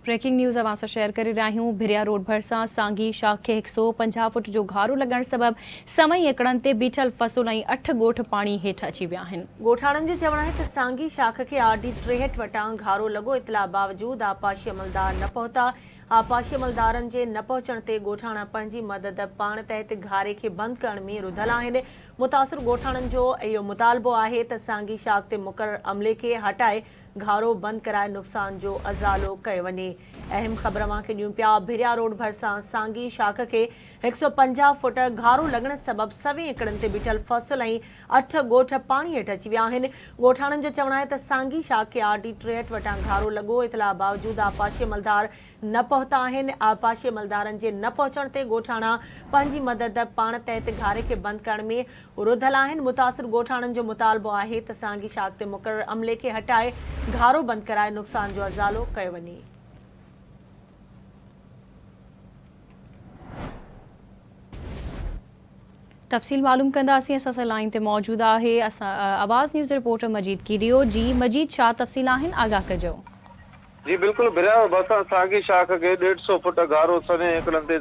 Breaking news اوهان سان share ڪري رهيا آهيون ڀريا روڊ ڀرسان سانگي شاخ کي 150 فوٽ جو گهارو لڳڻ سبب سوين ايڪڙن تي بيٺل فصل ۽ اٺ ڳوٺ پاڻي هيٺ اچي ويا آهن. ڳوٺاڻن جو چوڻ آهي ته سانگي شاخ کي آر ڊي 63 وٽان گهارو لڳو، اطلاع باوجود آبپاشي عملدار نه پهتا، آبپاشي عملدارن جي نه پهچڻ تي ڳوٺاڻا پنهنجي مدد پاڻ تحت گهاري کي بند ڪرڻ ۾ رڌل آهن، متاثر ڳوٺاڻن جو اهو مطالبو آهي ته سانگي شاخ تي مقرر عملي کي هٽائي گهارو بند ڪرائي نقصان جو ازالو ڪيو وڃي. اهم خبر اوهان کي ڏيون پيا ڀريا روڊ ڀرسان سانگي شاخ کي 150 فوٽ گهارو لڳڻ سبب سوين ايڪڙن تي بيٺل فصل ۽ اٺ ڳوٺ پاڻي هيٺ اچي ويا آهن. ڳوٺاڻن جو چوڻ آهي ته سانگي شاخ کي آر ڊي 63 وٽان گهارو لڳو اطلاع باوجود آبپاشي عملدار نه پهتا آهن، آبپاشي عملدارن جي نه پهچڻ تي ڳوٺاڻا پنهنجي مدد پاڻ تحت گهاري کي بند ڪرڻ ۾ رڌل آهن، متاثر ڳوٺاڻن جو مطالبو آهي ته سانگي شاخ تي مقرر عملي کي هٽائي گهارو بند ڪرائي نقصان جو ازالو ڪيو وڃي. تفصيل معلوم ڪنداسين اسان سان لائين تي موجود آهي اسان آواز نيوز رپورٽر مجيد ڪيريو جي مجيد ڇا تفصيل آهن آگاهه ڪجو. جي بلڪل ڀريا ڀرسان سانگي شاخ کي ڏيڍ سئو فوٽ گهارو سوين ايڪڙن تي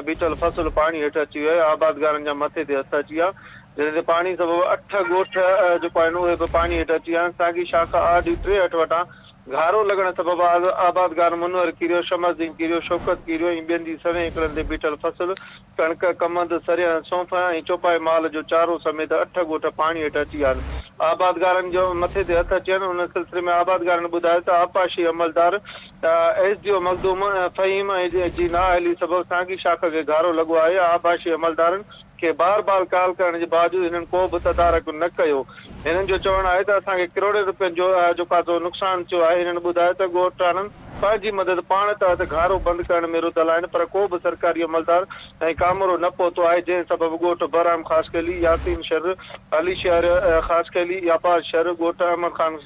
بيٺل فصل پاڻي هيٺ اچي ويو آهي آبادگارن جا مٿي تي هٿ اچي ويا جڏهن ته پاڻي سبب اٺ ڳوٺ جيڪو آهن اهي به پاڻي هيٺ اچي ويا آهن سانگي شاخ آر ڊي 63 وٽان گهارو لڳڻ سبب آبادگار منور ڪيريو، شمس الدين ڪيريو، شوڪت ڪيريو ۽ ٻين جي سوين ايڪڙن تي بيٺل فصل ڪڻڪ، ڪمند، سرينهن، سونف ۽ چوپائي مال جو چارو سميت اٺ ڳوٺ پاڻي هيٺ اچي ويا آهن. آبادگارن جو مٿي تي هٿ اچي ويا آهن. ان سلسلي ۾ آبادگارن ٻڌايو ته آبپاشي عملدار S D O Makhdoom Faheem جي نااهلي سبب سانگي شاخ کي گهارو لڳو آهي. آبپاشي عملدارن کي بار بار ڪال ڪرڻ جي باوجود هنن ڪو به تدارڪ نه ڪيو. هنن جو چوڻ آهي ته اسان کي ڪروڙين روپين جو جوڪاسو نقصان ٿيو آهي. هنن ٻڌايو ته ڳوٺاڻن پنهنجي مدد پاڻ تحت گهارو بند ڪرڻ ۾ رڌل آهن پر ڪو به سرڪاري عملدار ۽ ڪامورو نه پهتو آهي جنهن سبب ڳوٺ بهرام خاصخيلي، ياسين شھر، علي شهر خاصخيلي، عباس شھر، ڳوٺ احمد خان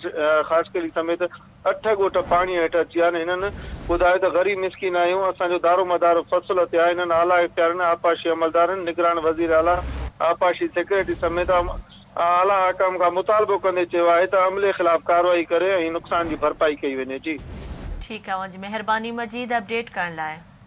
خاصخيلي سميت اٺ ڳوٺ پاڻي هيٺ اچي ويا آهن. هنن ٻڌايو ته غريب مسڪين آهيون، اسان جو دارومدار فصل تي آهي. هنن اعليٰ اختيارين، آبپاشي عملدارن، نگران وزير اعليٰ، آبپاشي سيڪريٽري سميت اعليٰ حڪام کان مطالبو ڪندي چيو آهي ته عملي خلاف ڪارروائي ڪري ۽ نقصان جي ڀرپائي ڪئي وڃي. جي. ٺيڪ آ اوهان جي مهرباني مجيد اپڊيٽ ڪرڻ لاء.